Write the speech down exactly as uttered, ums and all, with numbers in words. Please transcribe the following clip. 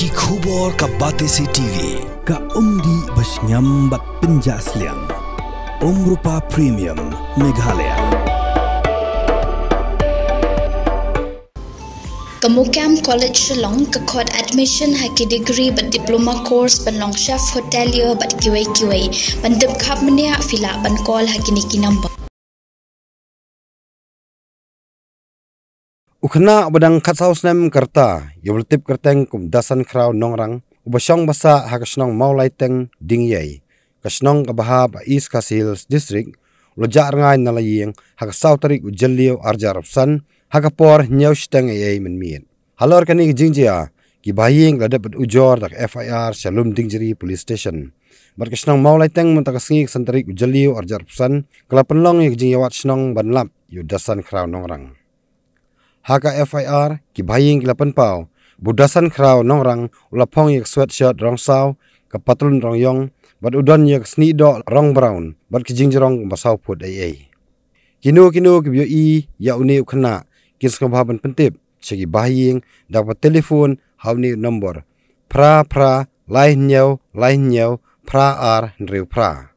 Ki khubor ka Batesi T V. Ka umdih ba shngiam bad pynjah sliang. Umrupa Premium Meghalaya. Ka MOKAM College Shillong ka khot admission ha ki degree bad diploma course ban long chef hotelier bad kiwei kiwei, ban tip khap mynne, phi lah ban call ha kine ki number. U khynnah uba dang khatsaw snem ka rta, ïa uba la tip kyrteng kum Dasan Khraw Nongrang, uba shong basa ha ka shnong Mawlaiteng Dingïei, ka shnong kaba hap ha East Khasi Hills District, u la jah rngai na la ïing ha ka saw tarik u Jylliew arhajar arphew san, ha ka por hynñiew shiteng eiei mynmiet. Halor kane ka jingjia, ki bahaïing ki la dep ban ujor da ka F I R sha Lumdiengjri Police Station. Bad ka shnong Mawlaiteng mynta ka sngi ka san tarik u Jylliew arhajar arphew san, ka la pynlong ïa ka jingïawad shnong ban lap ïa u Dasan Khraw Nongrang. Ha ka F I R, ki bahaïing ki la pynpaw ba u Dasan Khraw Nongrang u la phong ïa ka sweatshirt rong saw, ka patlun rong ïong, bad u don ïa ka sniehdoh rong brown, bad ka jingjrong kumba saw phut eiei. Kino kino kiba ïohi ïa une u khynnah kin sngewbha ban pyntip sha ki bahaïing da kaba telephone ha une u nombor: phra phra lai hynñiew lai hynñiew phra ar hynriew phra.